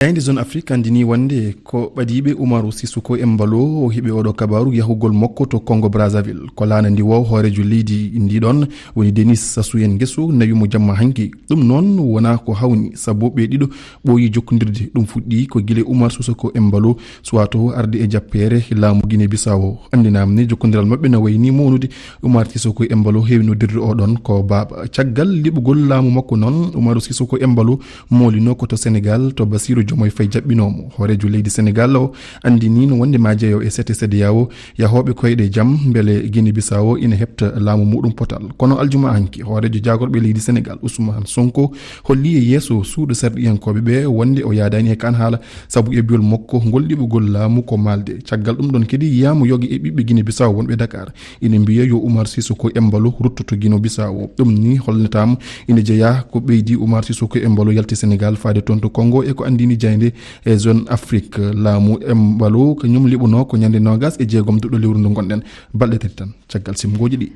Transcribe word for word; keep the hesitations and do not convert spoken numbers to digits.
Jaaynde Zone Afrique anndini wonde ko ɓadiiɓe Umaru Sissoco Embalo o heɓi oɗo kabaaru yahugol makko to Congo Brazzaville. Ko laana ndi wo hooreejo leydi ndi ɗon woni Denis Sassou Nguesso nawi mo jamma hanki. Ɗum noon wonaa ko hawni, sabu ɓe ɗiɗo ɓooyi jokkondirde. Ɗum fuɗɗi ko gila Umar Sissoco Embalo suwaato arde e jappeere laamu Guinée Bissau. Anndinaama ni jokkondiral maɓɓe na wayni mawnude. Umar Sissoco Embalo heewi noddirde oɗon ko baaba. Caggal liɓugol laamu makko noon, Umaru Sissoco Embalo moolino ko to Senegal, to Bassirou Diomaye Faye jaɓɓinoo mo. Hooreejo leydi Senegal o anndiniino wonde ma jeyo e sete CEDEAO yahooɓe koyɗe jam mbele Guinée Bissau ina heɓta laamu muɗum potal. Kono aljuma hanki, hooreejo jaagorɓe leydi Senegal, Ousmane Sonko, holli e yeeso suudu sarɗiyankooɓe ɓe wonde o yaadaani e kaan haala, sabu e biol makko ngol liɓugol laamu ko maalde. Caggal ɗum ɗon kadi yiyaama yoga e ɓiɓɓe Guinée Bissau wonɓe Dakar ina mbiya yo Umar Sissoco Embalo rutto to Guinée Bissau. Ɗum ni holnataama ina jeyaa ko ɓeydi Umar Sissoco Embalo yalti Senegal faade toon to Congo, e ko anndini jaaynde e Zone Afrique. Laamu Embalo ko ñum liɓunoo ko ñande noogas e jeegom duɗo lewru ndu ngonɗen, balɗe tati tan caggal simngooji ɗi.